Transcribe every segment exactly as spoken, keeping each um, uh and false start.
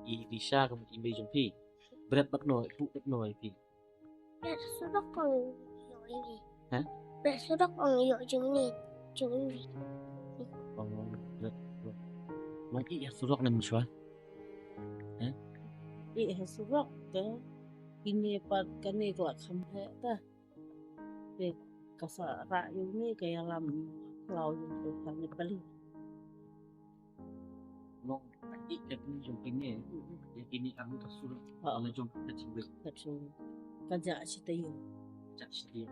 i Risha ka mut i mei jong phi. Bret bad no, i pu bad no i phi. Bret surok ong ïoh i. Ha? Bret surok ong ïoh jong ni, jong ni. Ong bret. Wan i ha surok ne mynshuwa. Ha? I ha surok te kine pat kane ka la kham heh ta. Te ka sa ra ïoh ni ka ïalam khlaw ïoh ka ne pali. Long ka i ka tu jong kine. Ya kine ang ka sur. Ha. Ang jong ka chingwe. Ka chingwe. Ka ja chitayo. Ja chitayo.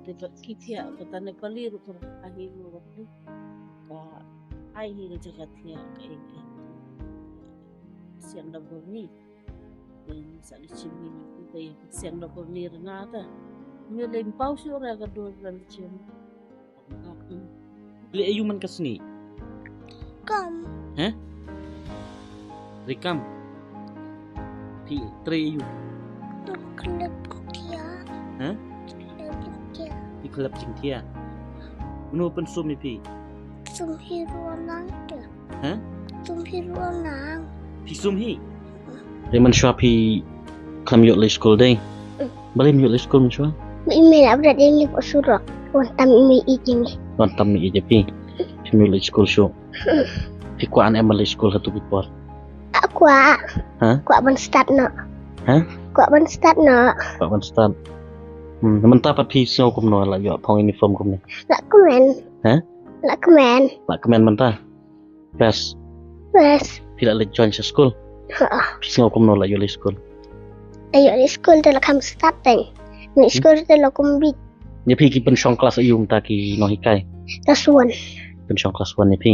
Te pat ki thiah ka tane pali ruh ka ahi ruh ka ai hi ka jaka thiah ka ai. Siang da bor ni. Sa li chim ni te siang da bor ni rnga ta. Ni le pau shu ra ka dur ran chim. Le ayu man ka sngi. Kam. He? Rikam. Phi trei ayu. Tu klep tia. He? Klep tia. Phi klep jing tia. Mano pynsum ïa phi? Sum hi ruanang tu. He? Sum hi ruanang. Phi sum hi. Te mynshuwa phi khlem ïoh leit skul dei. Balei ym ïoh leit skul mynshuwa? Ba i mei la bret ïa ngi hapoh surok. Wan tam i mei ïeit ïa ngi. Wan tam i mei ïeit ïa phi. Phim ïoh leit skul shuh. Phi kwah ne em ban leit skul ha tu ki por? Ah, kwah. Ha? Kwah ban stad noh. Ha? Kwah ban stad noh. Kwah ban stad. Hmm, mynta pat phi sngew kumno la ïoh phong uniform kumne? La kmen. Ha? La kmen. La kmen mynta. Best. Best. Phi la leit join sha skul? Ha. Phi sngew kumno la ïoh leit skul? La ïoh leit skul te la kham stad te. Leit skul te la kum bit. Ïa phi ki pynshong klas aïu mynta ki nonghikai? Klas one. Pynshong klas one ïa phi.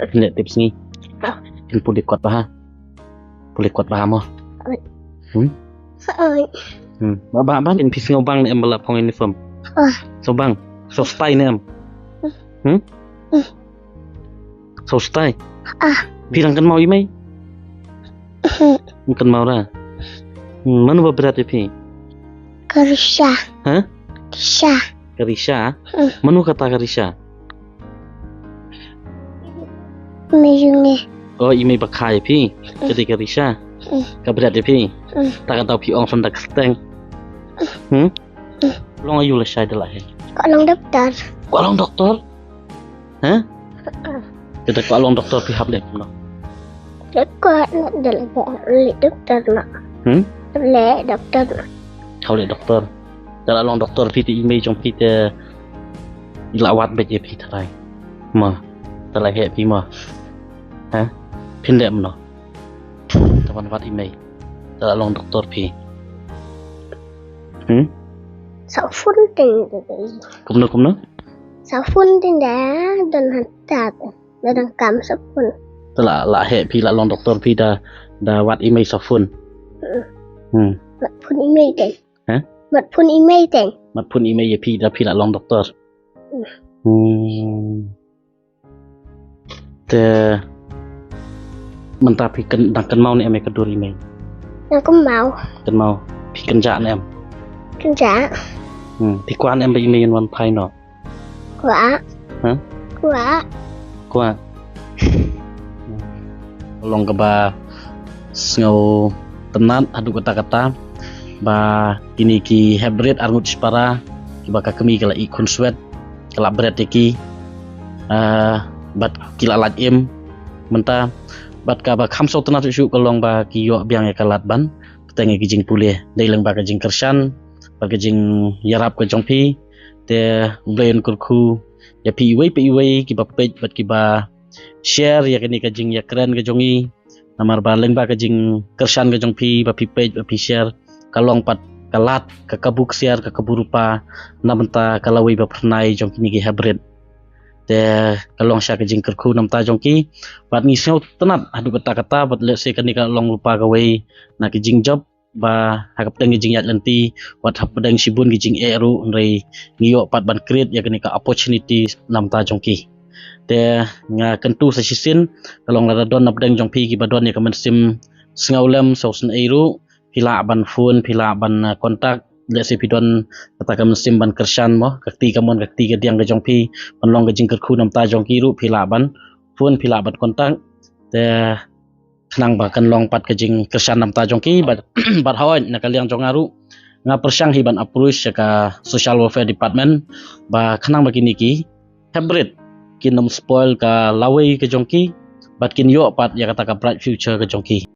Phin leh tip sngi. Ha. Phin pule kot bha. Pule kot bha mo. Hmm? Oi. Hmm. Ba ba ba phi sngew bang ne em ba la phong uniform? Ah. Sngew bang. Sngew stai ne em? Hmm? Sngew stai. Ah. Phi dang kynmaw i mei? Kynmaw ra. Hmm, mano ba bret ïa phi? Ka Risha. Ha? Risha. Ka Risha? Hmm. Mano kata ka Risha? Mei jong ngi. Oh, i mei ba kha ïa phi. Ka dei ka Risha. Hmm. Ka bret ïa phi. Hmm. Ta ka daw phi ong san da ka steng. Hmm? Long aïu lashai da la heh? Kwah long doktor. Kwah long doktor? Ha? Te da kwah long doktor phi hap leh kumno? Te kwah leh da leh doktor noh. Hmm? Leh doktor noh. Hap leh doktor. Da la long doktor phi te i mei jong phi te i la wad beit ïa phi tharai. Ma. Da la heh phi ma. Ha? Phin leh kumno? Te ban wad i mei. Da la long doktor phi. Hmm? Sa phone teng da. Kumno kumno? Sa phone teng da don hata. Da dang kam sa phone. Te la la heh phi la long doktor phi da da wad i mei sa phone. Hmm. Hmm. Wad phone i mei teng. Ha? Wad phone i mei teng. Wad phone i mei ïa phi da phi la long doktor. Hmm. Hmm. Te mynta phi kyn dang kynmaw ne em ïa ka dur i mei? Dang kynmaw. Kynmaw. Phi kynjah ne em? Kynjah. Hmm. Phi kwah ne em ba i mei yn wan phai noh? Kwah. Ha? Kwah. Kwah. Long kaba sngewtynnat haduh katta katta ba kine ki hep bret arngut shipara kiba ka kmie ka la ïeh khunswet ka la bret ïa ki, ah, bad ki la lait im mynta bad kaba kham sngewtynnat shuh shuh ka long ba ki ïoh biang ïa ka lad ban bteng ïa ki jingpule dei lyngba ka jingkyrshan bad ka jingïarap ka jong phi. Te U Blei un kyrkhu ïa phi iwei pa iwei kiba peit bad kiba share ïa kane ka jingïakren ka jong i. Namar ba lyngba ka jingkyrshan ka jong phi ba phi peit ba phi share ka long pat ka lad ka kabu ksiar ka kabu rupa na bynta ka lawei ba phyrnai jong kine ki hep bret. Te ka long sha ka jingkyrkhu na bynta jong ki bad ngi sngewtynnat haduh katta katta bad lehse kane ka long rupa kawei na ki jingjop ba ha ka pdeng ki jingïaid lynti wat ha pdeng shibun ki jingeh ruh hynrei ngi ïoh pat ban create ïa kane ka opportunity na bynta jong ki. Te nga kyntu sa shisien ka long lada don na pdeng jong phi kiba don ïa ka mynsiem sngewlem sngewsynei ruh phi lah ban phone phi lah ban, ah, contact lehse phi don kata ka mynsiem ban kyrshan mo ka kti ka mon ka kti ka diang ka jong phi ban long ka jingkyrkhu na bynta jong ki ruh phi lah ban phone phi lah ban contact. Te khnang ba kan long pat ka jingkyrshan namta jong ki. Bad bad hawai na ka liang jong nga ruh nga pyrshang hi ban approach ïa ka social welfare department ba khnang ba kine ki hybrid kin ym spoil ka lawei ka jong ki bad kin ïoh pat ïa kata ka bright future ka jong ki.